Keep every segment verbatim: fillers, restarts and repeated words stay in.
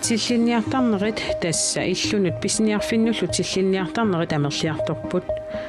Tillinniartarnerit tassa illunut pisiniarfinnullu tillinniartarnerit amerliartorput.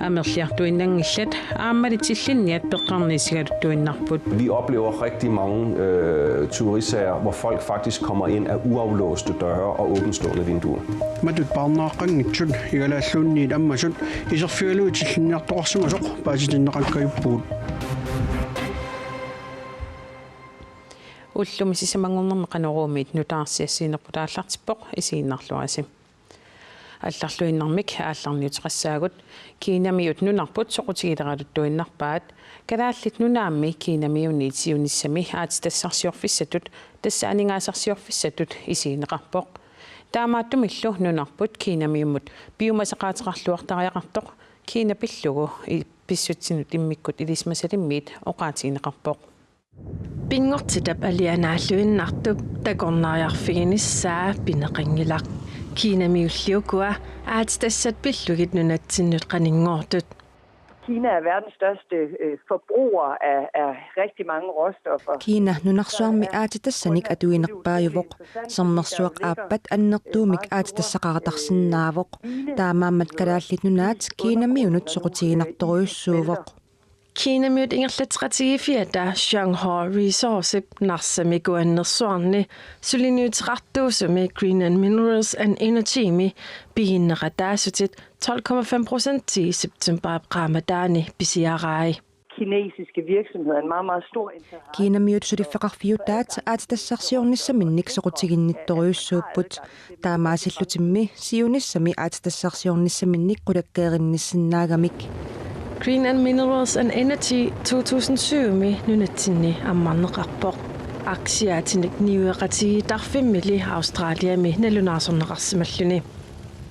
Amerliartuinnanngillat aammali tillinniat peqqarniissigaluttuinnarput. Vi oplever rigtig mange øh, tyverisager, hvor folk faktisk kommer ind af uaflåste døre og åbenstående vinduer. Matut paarnaaqqanngitsut igalaalluunniit ammasut iserfigalugit tillinniartoqarsimasoq paasitinneqakkajuppugut. Ullumi sisamanngornermi Qanoruumiit nutaarsiat assiginerput aallartippoq, isiginnarluarisi. Allarluinnarmik aallarniuteqassaagut. Kinamiut nunarput soqutigileraluttuinnarpaat. Kalaallit Nunaammi Kinamiuniit siunissami aatsitassarsiorfissatut, tassa aningaasarsiorfissatut, isigineqarpoq. Taamaattumillu nunarput Kinamiumut piumasaqaateqarluartariaqartoq Kina pillugu i-, pissutsinut immikkut ilisimasalimmiit oqaatigineqarpoq. Pinngortitap alianaalluinnartup takornariarfiginissaa pineqanngilaq. Kinamiulli ukua aatsitassat pillugit nunatsinnut qaninngortut. Kina er verdens største øh, forbruger af, af rigtig mange råstoffer. Kiina nunarsuarmi aatsitassanik atuinerpaajuvoq. Sermersuaq aappat annertuumik aatsitassaqaratarsinnaavoq. Taamaammat Kalaallit Nunaat Kinamiunut soqutiginartorujussuuvoq. Kinamiut ingerlatseqatigiiffiata Shanghai Resourcesip Narsami kuannersuarni suliniuteqartuusumi Greenland Minerals and Energymi piginneqataasutit tolv komma fem procentii septembarip qaammataani pisiarai. Kinesiske virksomheder, en meget, meget stor interesse. Kinamiut suliffeqarfiutaat aatsitassarsiornissaminnik soqutiginnittorujussuupput. Taamaasillutimmi siunissami aatsitassarsiornissaminnik qulakkeerinnissinnaagamik. Greenland Minerals and Energy to tusind syv-mi nunatsinni ammarneqarpoq. Aktiaatinik niueqatigiittarfimmili Australiami nalunaarsorneqarsimalluni.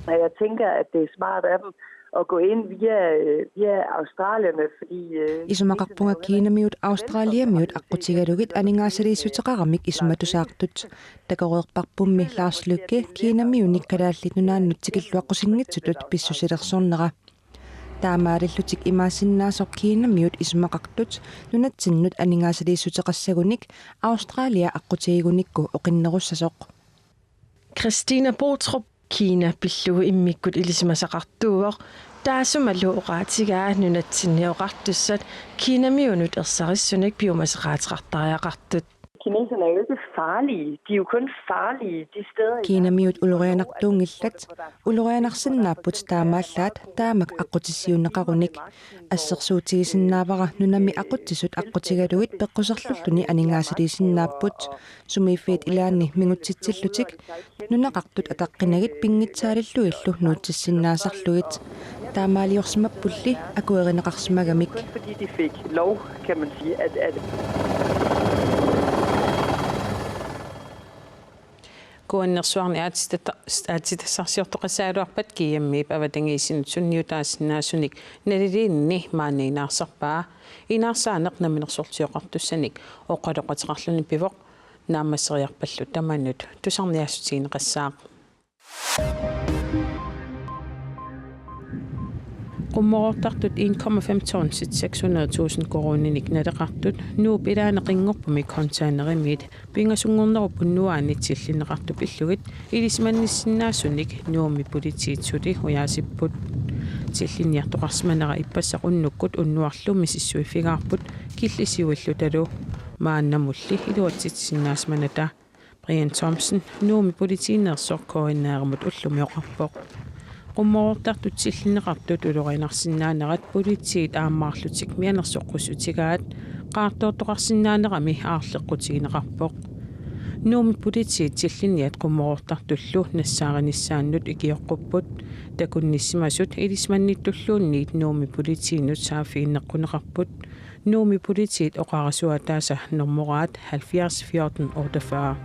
Og jeg tænker, at det er smart af dem at gå ind via, øh, via Australierne, fordi øh, isumaqarpunga Kinamiut Australiamiut aqqutigalugit aningaasaliissuteqaramik isumatusaartut. Takoreerparpummi Lars Løkke Kinamiunik Kalaallit Nunaannut tikilluaqqusinngitsutut pissusilersornera. Taamaalillutik imaassinnaasoq Kinamiut isumaqartut nunatsinnut aningaasaliissuteqassagunik Australia aqqutigigunikku oqinnerussasoq. Christina Bootrup Kina pillugu immikkut ilisimasaqartuuvoq, taassumalu oqaatigaa nunatsinni oqartussat Kinamiunut ersarissunik piumasaqaateqartariaqartut. Kineserne er jo ikke farlige. De er jo kun farlige de steder i Kinamiut ulorianartuunngillat, ulorianarsinnaapput taamaallaat taamak aqqutissiuunneqarunik. Assersuutigisinnaavara nunami aqutsisut aqqutigalugit peqquserlulluni aningaasaliisinnaapput. Sumiiffiit ilaanni mingutsitsillutik nunaqartut ataqqinagit pinngitsaalillugillu nuutsissinnaasarlugit. Taamaaliorsimappulli akuerineqarsimagamik. Fordi de fik lov, kan man sige, at, at Kuannersuarni aatsitata-, aatsitassarsiortoqassagaluarpat G M-ip avatangiisinut sunniutaasinnaasunik naliliinini maanna inaarsarpaa. Inaarsaaneq Namminersorlutik Oqartussanik oqaloqateqarluni pivoq. Naammasseriarpallu tamanut tusarniaassutigineqassaaq. Qummoroortartut en komma fem tonsit seks hundrede tusind koruuninik naleqartut Nuup ilaani qinngorpumi containerimiit pingasunngornerup unnuaani tillinneqartup pillugit ilisimannissinnaasunik Nuummi politiit suli ujaasipput. Tillinniartoqarsimanera ippassaq unnukkut unnuarlu misissuiffigaarput killisiuillutalu. Maannamulli iluatsitsisinnaasimanata. Brian Thomsen, Nuummi politiineersoq K N R-imut ullumi oqarpoq. Qummoroortartut tillinneqartut ulorianarsinnaanerat politiit aammaarlutik mianersoqqussutigaat qaartoortoqarsinnaanerami aarleqqutigineqarpoq. Nuummi politiit tillinniat qummoroortartullu nassaarinissaannut ikioqqupput. Takunnissimasut ilisimannittulluunniit Nuummi politiinut saaffiginneqquneqarput. Nuummi politiit oqarasuaataasa normoraat halvfjerds fjorten otteogfyrre.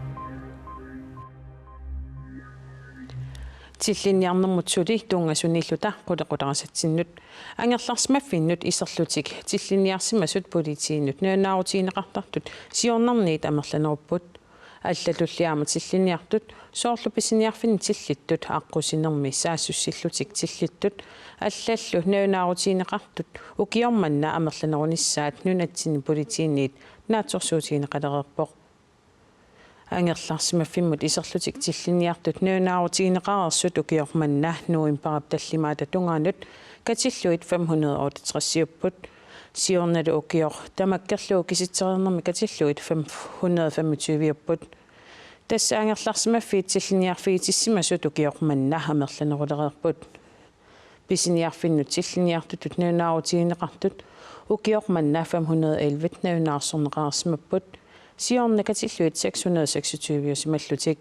Tillinniarnermut suli tunngasuniilluta qulequtarasatsinnut. Angerlarsimaffinnut iserlutik tillinniarsimasut politiinut nalunaarutigineqartartut siornarniit amerlanerupput. Allatulli aamma tillinniartut, soorlu pisiniarfinni tillittut, aqqusinermi saassussillutik tillittut, allallu nalunaarutigineqartut ukioq manna amerlanerunissaat nunatsinni politiinit naatsorsuutigineqalereerpoq. Angerlarsimaffimmut iserlutik tillinniartut nalunaarutigineqareersut ukioq manna novembarip tallimaata tungaanut katillugit fem hundrede otteogtresiupput. Siornalu ukioq tamakkerlugu kisitsereernermi katillugit fem hundrede femogtyveupput. Tassa angerlarsimaffiit tillinniarfigitissimasut ukioq manna amerlanerulereerput. Pisiniarfinnut tillinniartutut nalunaarutigineqartut ukioq manna fem hundrede elleve nalunaarsorneqareersimapput, siorna katillugit seks hundrede seksogtyveusimallutik.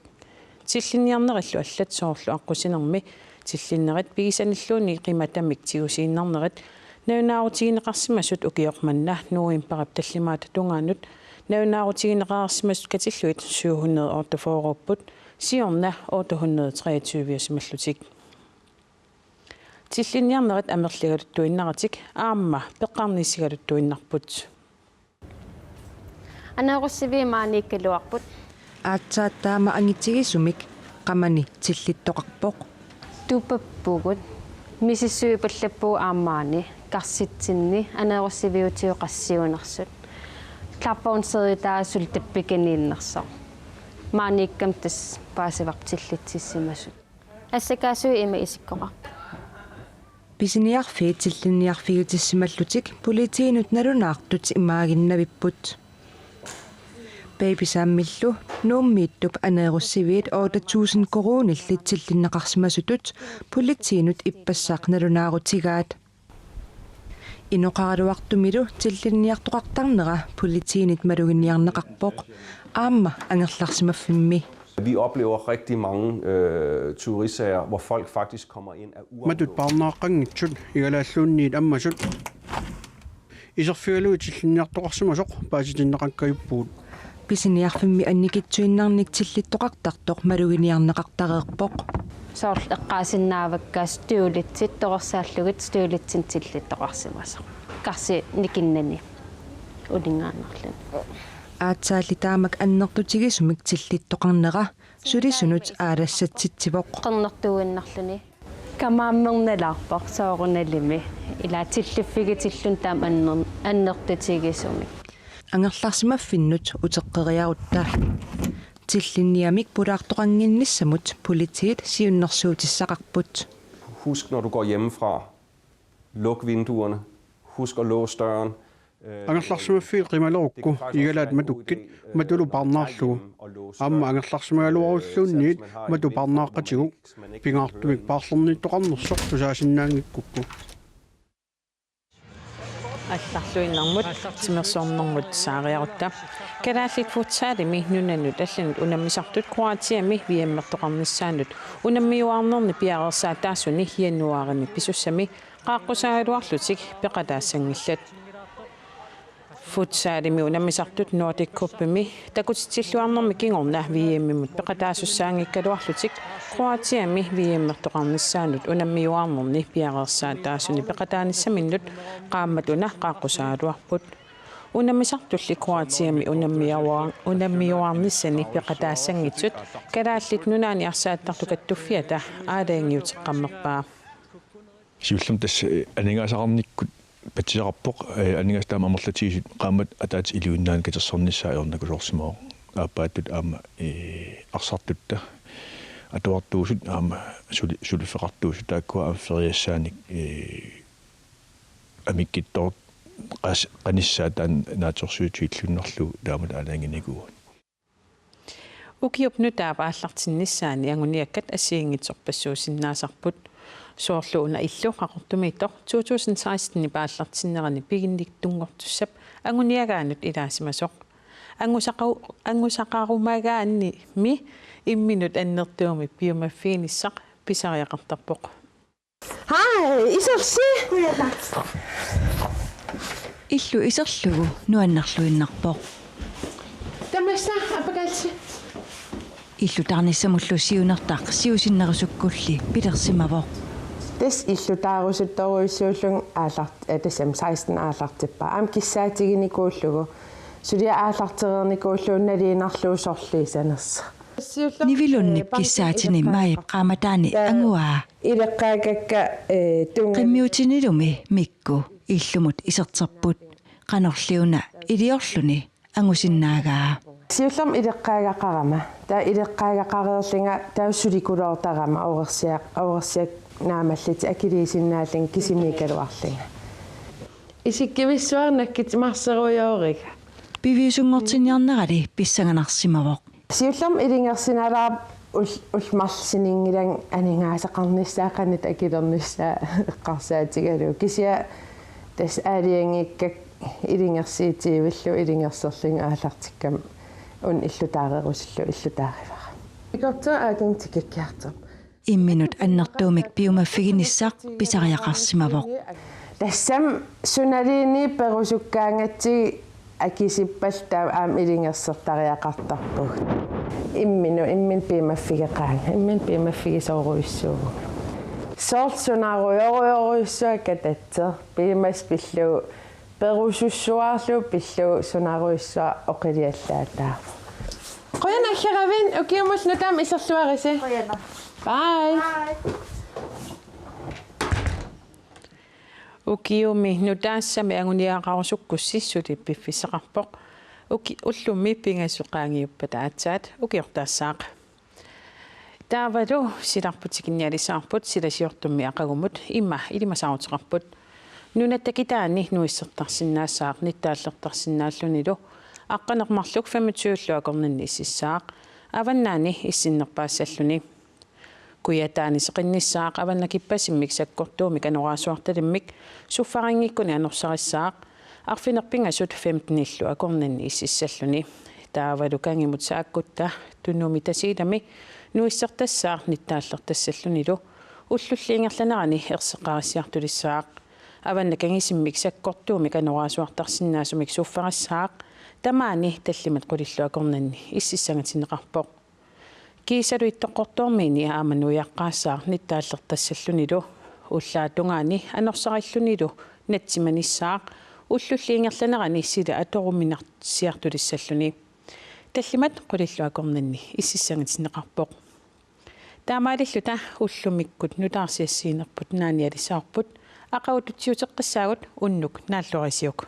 Tillinniarnerillu allat soorlu aqqusinermi tillinnerit pigisanilluunniit qimatamik tigusiinnarnerit nalunaarutigineqarsimasut ukioq manna novembarip tallimaata tungaanut nalunaarutigineqareersimasut katillugit syv hundrede otteogfyrreupput, siorna otte hundrede treogtyveusimallutik. Tillinniarnerit amerligaluttuinnaratik aamma peqqarnissigaluttuinnarput. Aneerussiviit maaniikkaluarput. Aatsaat taama angitigisumik qamani tillittoqarpoq. Tupappugut. Misissuipallappugut aamma maani karsitsinni aneerussiviutigut qassiunersut. Klappoon seritaa suli tappikaniinnersoq. Maaniikkami tassa paasivarput tillitsissimasut. Assakaasuit ima isikkoqarput. Pisiniarfiit tillinniarfigitissimallutik politiinut nalunaartut imaaginnavipput. Baby Sammillu Nuummiittup aneerussiviit otte tusind koruunillit tillinneqarsimasutut politiinut ippassaq nalunaarutigaat. Inoqaraluartumilu tillinniartoqartarnera politiinit maluginiarneqarpoq aamma angerlarsimaffimmi. Vi oplever rigtig mange øh, tyverisager, hvor folk faktisk kommer ind af uafhængige. Matut paarnaaqqanngitsut igalaalluunniit ammasut. Iserfigalugit tillinniartoqarsimasoq paasitinneqakkajuppugut. Pisiniarfimmi annikitsuinnarnik tillittoqartartoq maluginiarneqartareerpoq. Soorlu eqqaasinnaavakka støvletsit torersaallugit støvletsinik tillittoqarsimasoq. Karsi nikinnani uninngaannarluni. Aatsaalli taamak annertutigisumik tillittoqarnera sulisunut aalassatsitsivoq. Qernertuinnarluni. Kamaammernilaarpoq soorunalimi. Ila tilliffigitillugu taama anner-, annertutigisumik. Angerlarsimaffinnut uteqqeriarutta. Tillinniamik pulaartoqannginnissamut politiit siunnersuutissaqarput. Husk, når du går hjemmefra, luk vinduerne. Husk at låse døren. Angerlarsimaffiit qimalerukku igalaat matukkit matulu paarnaarlugu. Aamma angerlarsimagaluarulluunniit matu paarnaaqqatigu. Pingaartumik paarlerniittoqarnersoq tusaasinnaanngikkukku. Allarluinnarmut timersornermut saariarutta. Kalaallit futsalimi nunanut allanut unammisartut Kroatiami V M-ertoqarnissaanut unammiuaarnerni piareersaataasuni januaarimi pisussami qaaqqusaagaluarlutik peqataassanngillat. Futsalimi unammisartut Nordic Cupimi takutitsilluarnermi kingorna V M-imut peqataasussaanngikkaluarlutik Kroatiami V M-ertoqarnissaanut unammiuaarnerni piareersaataasuni peqataanissaminnut qaammat una qaaqqusaagaluarput. Unammisartulli Kroatiami unammiuaar-, unammiuaarnissani peqataassanngitsut Kalaallit Nunaanni arsaattartut kattuffiata aalajangiuteqqammerpaa. Siullermik tassa, eh, aningaasaqarnikkut patsisaqarpoq, eh, aningaasat taama amerlatigisut qaammat ataatsip iluinnaani katersornissaa ajornakusoorsimavoq. Aappaattut aamma, eh, arsartutta atuartuusut aamma suli-, suliffeqartuusut taakkua aamma feriassaanik, eh, amikkittoq qas-, qanissaat taanna naatsorsuutigilluinnarlugu taamatut aalajangiinikuuaat. Ukiup nutaap aallartinnissaani anguniakkat assigiinngitsorpassuusinnaasarput. Soorlu una illu Qaqortumiittoq to tusind seksten-ip aallartinnerani piginnittunngortussap anguniagaanut ilaasimasoq. Angusaqau-, angusaqarumagaanimi imminut annertuumik piumaffiginissaq pisariaqartarpoq. Hej, isersi. Illu iserlugu nuannerluinnarpoq. Tamassa, apakalsi. Illutaarnissamullu siunertaq siusinnerusukkulli pilersimavoq. Tassa illutaarusuttorujussuullunga aallart-, eh, tassami seksten aallartippara. Aamma kissaatiginikuullugu. Suliaq aallartereernikuullugu nalinginnarlugu sorliisanersoq. Nivi Lundip kissaatini maajip qaammataani anguaa. Ileqqaakakka, eh, tunga- Qimmiutinilumi Mikku illumut iserterput. Qanorliuna iliorluni angusinnaagaa. Siullermik ileqqaagaqarama. Taava ileqqaagaqareerlunga taava sulikuloortarama oqersia-, oqersiak naamallutik akiliisinnaallunga kisimiikkaluarlunga. Isikkivissuarnakku timarserujooriga. Piviusunngortinniarnerali pissanganarsimavoq. Siullermik ilungersunalaarpoq ul-, ullut marluk suninngilanni aningaasaqarnissaa qanoq akilernissaa eqqarsaatigalugu. Kisianni tassa aalajangikkakku ilungersuutivillugu ilungersorlunga aallartikkama una illutaarerusullugu illutaarivara. Ikortua aakin tikikkiartoq. Imminut annertuumik piumaffiginissaq pisariaqarsimavoq. Tassami sunaluunniit perusukkaangatsigit akisuppallu taava aamma ilungersortariaqartarpugut. Imminut, imminut piumaffigeqaanga, imminut piumaffigisorujussuuvugut. Soorlu sunarujorujorujussuaq katatseq, piumasut pillugu perusussuarlu pillugu sunarujussuaq oqiliallaataavoq. Qujanaq aggeravit, ukiumut nutaamut iserluarisi. Qujanaq. Bye. Bye. Ukiumi nutaasami anguniagaqarusukkussi suli piffissaqarpoq. Uki-, ullumi pingasut qaangiuppata aatsaat ukiortaassaaq. Taavalu silarput tikinnialisaarput silasiortummi aqagumut ima ilimasaaruteqarput. Nuna takitaani nuissertarsinnaassaaq nittaallertarsinnaallunilu aqqaneq-marluk femogtyve-llu akornanni ississaaq. Avannaani issinnerpaassalluni. Kujataani seqinnissaaq avannakippasimmik sakkortuumik anorersuartalimmik suffarinngikkunik anorsarissaaq arfineq-pingasut femten-illu akornanni ississalluni. Taavalu kangimut saakkutta Tunumi Tasiilami nuissertassaaq nittaallertassallunilu ullulli ingerlanerani erseqqarissiartulissaaq. Avannakkangisimmik sakkortuumik anorersuartarsinnaasumik suffarissaaq tamaani tallimat qulillu akornanni ississangatinneqarpoq. Kiisalu Ittoqqortoormiini aamma nuiaqqaassaaq nittaallertassallunilu ullaap tungaani anorsarillunilu natsimanissaaq ullulli ingerlanerani sila atoruminarsiartulissalluni. Tallimat qulillu akornanni ississangatinneqarpoq. Taamaalilluta ullumikkut nutaarsiassiinerput naanialisaarput aqagu tutsiuteqqissaagut unnuk naalluarisiuk.